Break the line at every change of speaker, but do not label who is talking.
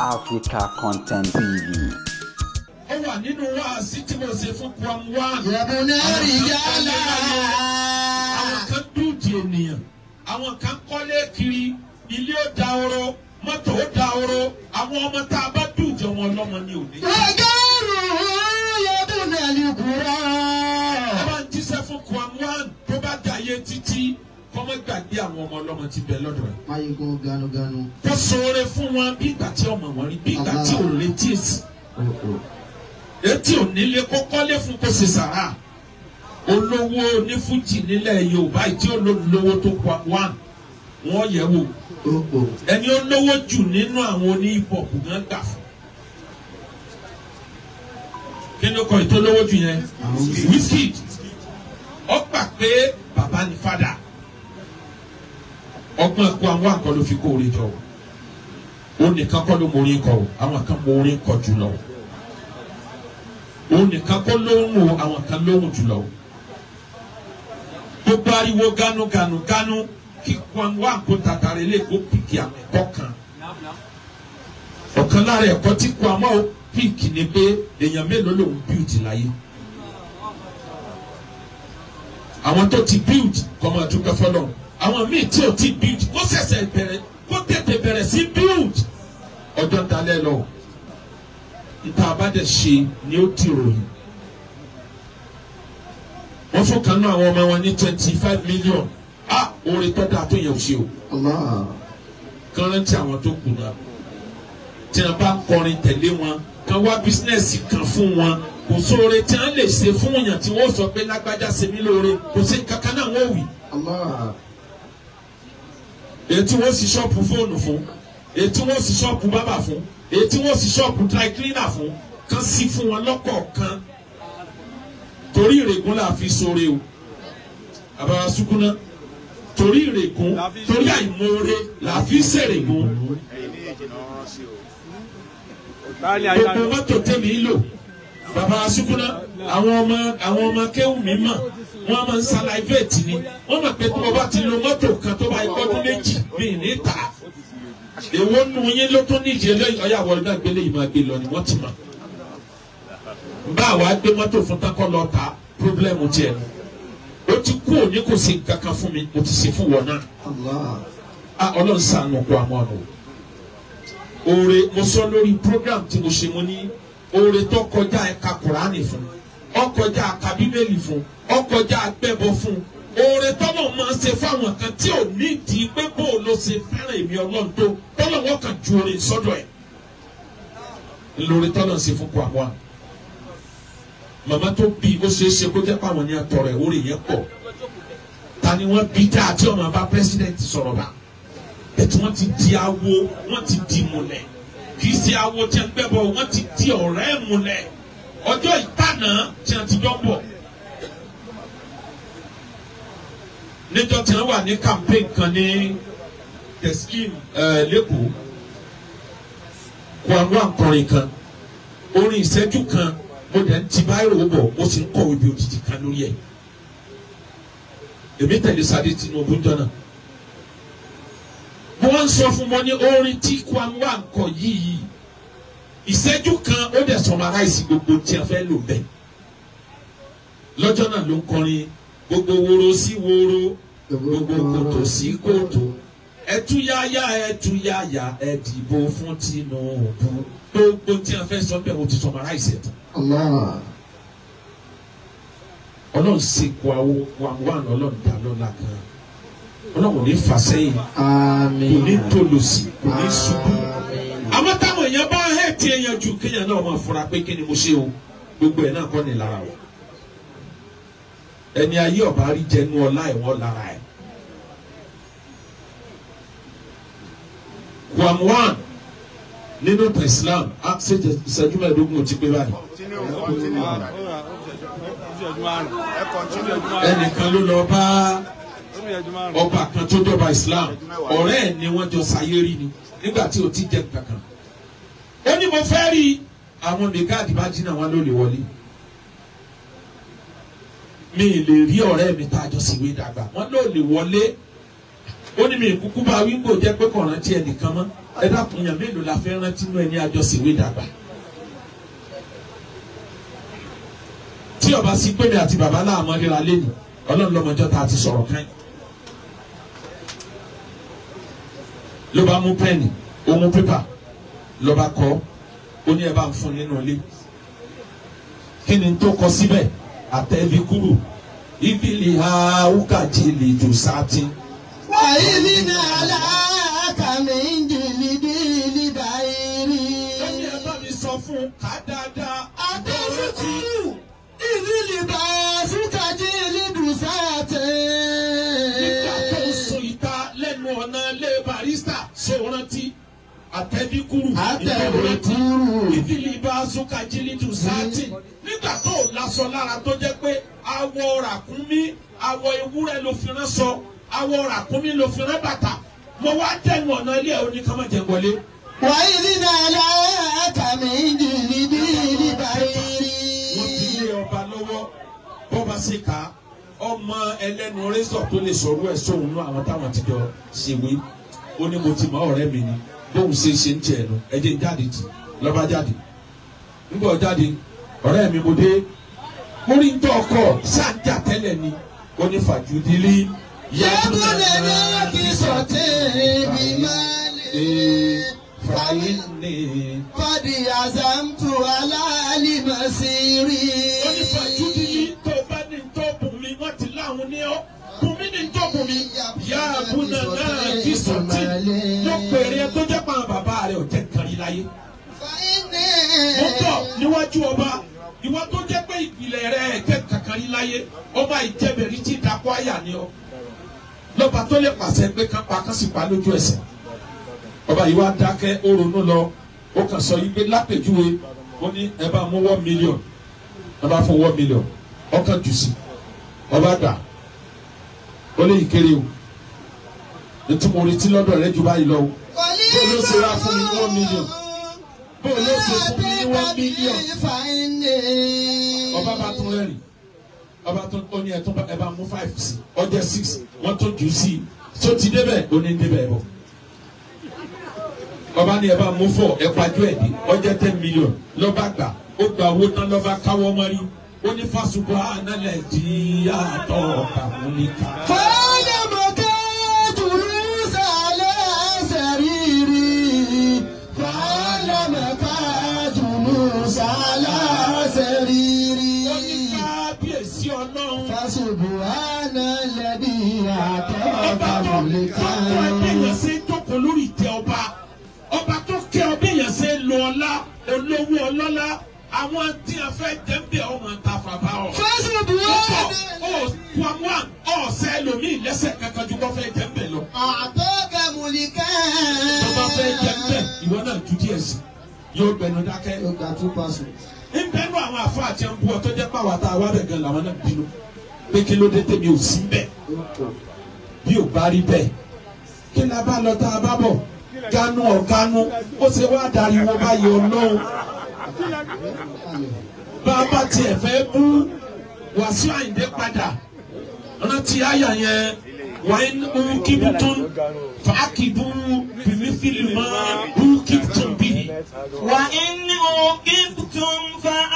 Africa Content TV.
Ó wà nínú wáàsí tí mo ṣe fún Kwam 1. Àwọn kan dúdì ènìyàn, àwọn kan kọ́lé kiri, ilé ó da oró, mọ́tò ó da oró, àwọn ọmọ tá a bá dùjọ wọn lọ́mọ ní òní. Ẹ bá ń jíṣẹ́ fún Kwam 1 tó bá dàyé títí kọ́mọ́ gbàgbé àwọn ọmọ ọlọ́mọ ti bẹ̀ lọ́dọ̀ rẹ̀.
Mayegun ganuganu.
Kó ṣoore fún wọn bí ìgbà tí ọmọ wọn rí, bí ìgbà tí ò retí èsì. Etí ò nílé kó kọ́lé fún kó ṣe sàrà. Olówó onífújì nílẹ̀ Yorùbá tí ó lówó tó Kwam 1 wọ́n yẹ̀ wò. Ẹni ó lówó jù nínú àwọn oní hip hop gan gbà fún. Kí ló kọ ètò lówó jù yẹn? Wizkid. Ó gbà pé bàbá ni fada. Ọgbọ́n Kwam 1 kọ́ ló fi kó orin jọ. Ó nìkan kọ́ ló mọ orin kọ o, àwọn kan mọ orin kọ jùlọ. Ó nìkan kọ́ lóhùn o, àwọn kan lóhùn jùlọ. Gbogbo ariwo ganu ganu ganu kí Kwam 1 kó tatare lè kó pìkì àwọn ẹ̀kọ́ kan. Ọ̀kan lára ẹ̀kọ́ tí Kwam 1 pìkì ni pé èèyàn mélòó lòún build láyé. Àwọn tó ti build kọ́ máa dúpẹ́ fọlọ́run. Àwọn míì tí ò ti build kó ṣẹ̀ṣẹ̀ bẹ̀rẹ̀ kó tètè bẹ̀rẹ̀ sí build. Ọjọ́ ń dalẹ̀ lọ. Nta bá dẹ̀ ṣe ni ó ti ròyìn. Wọ́n fún kan náà àwọn ọmọ wọn ní 25 million. Ah, oore tó dáa tó yẹ ò ṣe o. Kán rántí àwọn tó kù náà. Tí wọ́n bá kọrin tẹ̀lé wọn, kán wá bísínẹ́sì kan fún wọn. Kò sóore tí wọ́n lè ṣe fún yàn tí wọ́n sọ pé lágbájá ṣe mí lóore. Kò sí kankan náà wọ́n wì. Èyí tí wọ́n sì ṣọ́ọ̀pù fóònù fún, èyí tí wọ́n sì ṣọ́ọ̀pù bábà fún, èyí tí wọ́n sì ṣọ́ọ̀pù dry cleaner fún, kán sí fún wọn lọ́kọ̀ọ̀kan. Torí ìrègùn là fi sóore o. Àbára sukuna. Torí ìrègùn, torí àìmoore là fi sèrègùn. Gbogbo mọ́tò tèmi lò, bàbá sukuna, àwọn ọmọ kéwù mi mọ̀, wọ́n máa ń salivate ni. Wọ́n mọ̀ pé tí wọ́n bá ti lo mọ́tò kan tó bá gbọ́dún méjì mi ní ta. Èwo nu yín ló tún níjì eléyìí ọ̀yà wọlé náà gbélé yìí máa gbé lọ ni wọ́n ti mọ̀. Bá wa gbé mọ́tò fún tákọ́ lọ ta pírọ́blẹ́mù tiẹ̀ nu. Ó ti kú òní kò sí kankan fún mi, mo ti ṣe fún wọn náà. Ọlọ́run ṣàánú kó àmọ́ ọ̀nà. Oore mo sọ lórí program tí mo ṣe mo ní oore tó kọjá ẹ̀ka Kùránì fún, ó kọjá ẹ̀ka Bíbélì fún, ó kọjá agbẹ́bọ fún. Oore tọ́lọ̀ máa ń ṣe fáwọn kan tí ò ní di pé bó o lọ ṣe fẹ́ràn èmi Ọlọ́run tó tọ́lọ̀ wọn kàn ju oore sọ́dọ̀ ẹ̀. Lóore tọ́lọ̀ ń ṣe fún Kwam 1. Màmá tó bí ó ṣeé ṣe kó jẹ́ pàwọn ní àtọ̀rọ̀ ẹ̀ oore yẹn pọ̀. Ta ni wọ́n bí dáa tí ọmọ bá pẹ́sidẹ̀ntì sọ̀rọ̀ bá? Ẹ̀tí wọ́n ti di awo, wọ́n ti di múlẹ̀. Kì í ṣe awo tí a ń gbẹ́bọ̀, wọ́n ti di ọ̀rẹ́ múlẹ̀. Ọjọ́ ìtànà tí a ti jọ ń bọ̀. Níjọ́ tí wọ́n wà ní campaign kan ní Teslim lẹ́kọ̀ọ́, Kwam 1 kọrin kan, orin ìṣẹ́jú kan, mo dẹ̀ ń ti báyìí bọ̀, mo sì ń kọ̀wé bí òjijì kan lórí ẹ̀. Èmi tẹ̀lé Sade Tinubu jọ náà. Mo wá ń sọ fún wọn ní orin tí Kwam 1 kọ yìí, ìṣẹ́jú kan ó dẹ̀ summarize gbogbo tí a fẹ́ lò bẹ́ẹ̀. Lọ́jọ́ náà ló ń kọrin gbogbo woro sí woro, gbogbo kòtò sí kòtò, ẹtúyáyá ẹtúyáyá ẹ dìbò fún Tinubu. Gbogbo tí a fẹ́ sọ bẹ́ẹ̀ mo ti summarize ẹ̀ tán. Ọlọ́run ṣe Kwam 1 Ọlọ́run dá lọ́la gan. Ọlọ́run ò ní fà sẹ́yìn, kò ní tòlòsì, kò ní ṣubú. Àmọ́ táwọn èèyàn bá hẹ̀ tí èèyàn jù kéèyàn náà máa fura pé kí ni mo ṣe o, gbogbo ẹ̀ náà kọ́ ni lára o. Ẹni ayé ọba rí jẹnu ọlá ẹ̀wọ̀n lára ẹ̀. Kwam 1 nínú Islam ṣe ìṣẹ́jú mẹ́ẹ̀ẹ́dógún ò ti pé báyìí. Ẹnìkan ló lọ bá ọba kan tó dọba Islam, ọ̀rẹ́ ẹ̀ ni wọ́n jọ sayé rí ni nígbà tí o ti jẹ kankan. Ó ní mo fẹ́ rí àwọn mẹgáàdì bá jìnnà wọn ló lè wọlé. Mi lè rí ọ̀rẹ́ mi tá a jọ síwé dàgbà, wọn ló lè wọlé. Ó ní mi kúkú bá wíńgò jẹ́ pé kò rántí ẹnìkan mọ́. Ẹ dákun yàn mélòó la fẹ́ rántí inú ẹni àjọṣèwé dàgbà. Tí ọba sí pé mi àti bàbá láàmú ríra lẹ́nu, Ọlọ́run lọ́mọjọ́ tá a ti sọ̀rọ̀ kán. Ló bá mú pẹ́ẹ̀nì, ó mú pépà, ló bá kọ, ó ní ẹ bá ń fún nínú ilé. Kí ni tó kọ síbẹ̀? Àtẹ̀bí kúrò. Ìbílẹ̀ ha wúkàjì lè jù sáàtì.
Wàyí ní aláàkàmì ń jìnnì dìlì báyìí.
Ó ní ẹ bá mi sọ fún un ká dáadáa.
Àtẹ̀bí kúrò. Ìbílẹ̀ bá fúkàjì lè jù sáàtì.
Nígbà tó ń sun ìta lẹ́nu ọ̀nà ilé barista ṣé o rántí? Àtẹ̀bí kúrò.
Àtẹ̀bí kúrò.
Ìbílẹ̀ bá fúkàjì lè jù sáàtì. Nígbà tó lásọ lára tó jẹ́ pé awọ ràkúnmí awọ ewúrẹ́ ló fi rán sọ awọ ràkúnmí ló fi rán bàtà mo wá dẹnu ọ̀nà ilé ẹ̀ oníkàmọ́jẹ wọlé.
Wàyí ní aláàkàmì jìnnì dìlì báyìí.
Wọ́n ti lé ọba lọ́wọ́ bọ́ba ṣe kà á ọmọ ẹlẹ́nu rẹ́sọ̀ tó lè sọ̀rọ̀ ẹ̀ sóhun náà àwọn táwọn ti jọ ṣèwé ó ní mo ti mọ ọ̀rẹ́ mi ni bóun ṣe ṣe ń tiẹ̀ nu ẹ jẹ́ ń jáde tì lọ́ba jáde ńgbọ́ jáde ọ̀rẹ́ mi mo dé mo rí ntọ́ ọkọ sáńjà tẹ́lẹ̀ ni ó ní fàjúdílé
Yẹ́bùnẹ̀ náà kì í sọ̀tẹ̀ bí máa lè
fàyínì.
Kọ́dí àzàmtù aláàlímọ̀sírí.
Ó ní fàjúdílé tó bá ní ntọ́ bùn mi wọ́n ti láwọn ní ọ́ bùn mi ní ntọ́ bùn mi yàbùnẹ̀ náà kì í sọ̀tẹ̀ mo pèrè tó jẹ́ pa bàbá rẹ̀ ò jẹ́ nǹkan rí láyé.
Fàyínì.
Mo bọ̀ níwájú ọba ìwọ tó jẹ́ pé ìpìlẹ̀ rẹ̀ jẹ́ kankan rí láyé ọba ìjẹ́bẹ̀rí tí dapò àyà ni ọ lọ́ba tó lè pàṣẹ pé ká pa kán sì pa lójú ẹsẹ̀ ọba yìí wá dákẹ́ ó ronú lọ ó kàn sọ yìí pé lápèjúwe ó ní ẹ bá mú 1 million ẹ bá fún 1 million ọkàn jù sí ọba gbà ó lè yìí kéré o nítorí mo retí lọ́dọ̀ rẹ ju báyìí lọ o bó ló ṣe wá fún mi ní 1 million bó ló ṣe fún mi ní 1 million ọba bá tún rẹ́rìn ọba tún ó ní ẹtún ẹ bá mú 5 sí ọjọ́ 6 wọ́n tún jù sí tó ti débẹ̀ ó ní débẹ̀ bọ̀ ọba ní ẹ bá mú 4 ẹ pajú ẹ̀ dé ọjọ́ 10 million lọ́ba gbà ó gba owó tán lọ́ba káwọ́ mọ́rí ó ní fásitì ànálẹ̀ di àtọ̀ kàmúníkà.
Fọ́nà mọ̀kẹ́ jùlọ sàlẹ̀ sẹ̀rìrì. Fọ́nà mọ̀kẹ́ jùlọ sàlẹ̀ sẹ̀rìrì.
Ó ní kábíyèsí Ọlọ́run.
Fásubùhánà lẹ́bí àtọ̀
Ọba tó
kàmúníkà.
tó ẹbí yẹn ṣe jókòó lórí ìtẹ́ ọba. Ọba tó kẹ́ ọbẹ̀ yẹn ṣe lọ ọlá olówó ọlọ́lá àwọn tí a fẹ́ jẹ́ ń bẹ̀ ọmọ ta fàbá ọ.
Fásubùhánà
Ó kwamua ọ̀sẹ̀ lomi lẹ́sẹ̀ kankan ju kọ́ fẹ́ jẹ́ ń bẹ̀ lọ.
àtọ̀ kàmúníkà.
Tó bá fẹ́ jẹ́ ń bẹ̀ ìwọ náà ju díẹ̀ sí yóò gbẹnu dákẹ́.
Ó gba 2%.
Ń bẹ́nu àwọn àfa àti ẹnbú ọ tó jẹ́ pàwọ́ àtàwọn abẹ gan làwọn náà bínú pé kí ló dé tèmi ò sí bẹ́ẹ̀ bí ò bá rí bẹ́ẹ̀ kí la bá lọ tá a bá bọ̀ ganu ọ̀ganu ó ṣe wá darí wọn báyìí Ọlọ́run bá a bá tiẹ̀ fẹ́ bú Wàsíù Àyìndé padà rántí àyà yẹn wàá ń kíbutún fàákìbú bìmífìlì mọ́ bú kíbutún bìí.
وإن عوقبتم فعاقبوا.